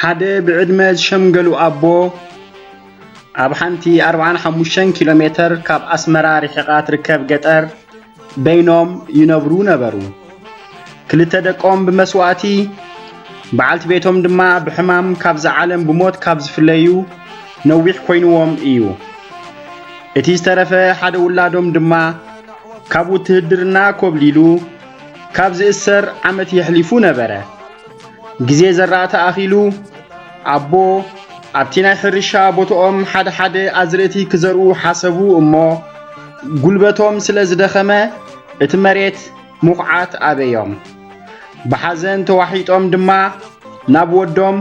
ሓደ ብዕድመ ዝሸምገሉ ኣቦ ኣብ ሓንቲ ኣርብዓን ሓሙሽተን ኪሎ ሜተር ካብ ኣስመራ ርሒቓ ትርከብ ገጠር በይኖም ይነብሩ ነበሩ። ክልተ ደቆም ብመስዋእቲ፣ በዓልቲ ቤቶም ድማ ብሕማም ካብዛ ዓለም ብሞት ካብ ዝፍለዩ ነዊሕ ኮይንዎም እዩ። እቲ ዝተረፈ ሓደ ውላዶም ድማ ካብ ውትህድርና ኮብሊሉ ካብ ዝእሰር ዓመት የሕሊፉ ነበረ። ግዜ ዘራእቲ ኣኺሉ ኣቦ ኣብቲ ናይ ሕርሻ ቦትኦም ሓደ ሓደ ኣዝርእቲ ክዘርኡ ሓሰቡ እሞ፣ ጉልበቶም ስለ ዝደኸመ እቲ መሬት ምኹዓት ኣበዮም። ብሓዘን ተዋሒጦም ድማ ናብ ወዶም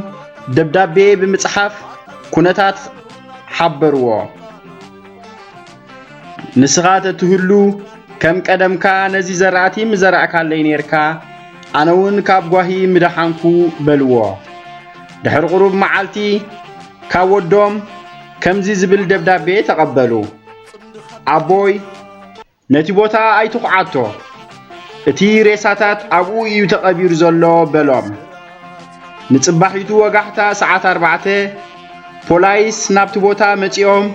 ደብዳቤ ብምጽሓፍ ኩነታት ሓበርዎ። ንስኻ ተትህሉ ከም ቀደምካ ነዚ ዘራእቲ ምዘራእካለይ ኔርካ፣ ኣነ እውን ካብ ጓሂ ምደሓንኩ በልዎ። ድሕሪ ቁሩብ መዓልቲ ካብ ወዶም ከምዚ ዝብል ደብዳቤ ተቐበሉ። ኣቦይ ነቲ ቦታ ኣይትኹዓቶ፣ እቲ ሬሳታት ኣብኡ እዩ ተቐቢሩ ዘሎ በሎም። ንጽባሒቱ ወጋሕታ ሰዓት ኣርባዕተ ፖላይስ ናብቲ ቦታ መጺኦም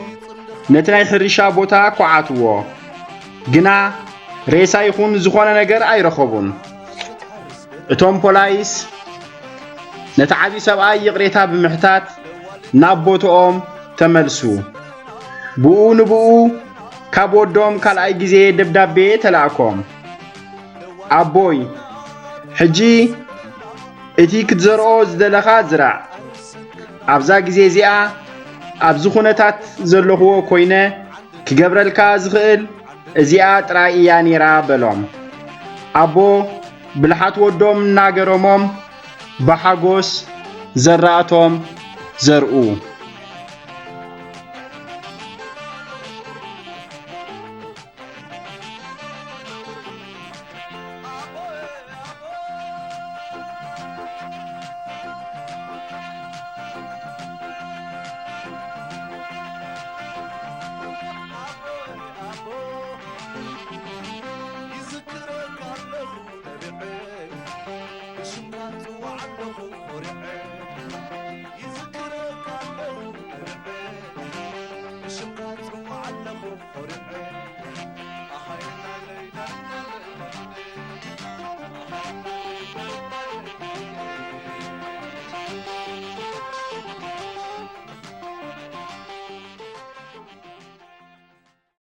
ነቲ ናይ ሕርሻ ቦታ ኮዓትዎ። ግና ሬሳ ይኹን ዝኾነ ነገር ኣይረኸቡን። እቶም ፖላይስ ነቲ ዓቢ ሰብኣይ ይቕሬታ ብምሕታት ናብ ቦትኦም ተመልሱ። ብኡ ንብኡ ካብ ወዶም ካልኣይ ግዜ ደብዳቤ ተላእኮም። ኣቦይ፣ ሕጂ እቲ ክትዘርኦ ዝደለኻ ዝራእ። ኣብዛ ግዜ እዚኣ ኣብዚ ኩነታት ዘለኽዎ ኮይነ ክገብረልካ ዝኽእል እዚኣ ጥራይ እያ ኔራ በሎም። ኣቦ ብልሓት ወዶም እናገረሞም ብሓጎስ ዘራእቶም ዘርኡ።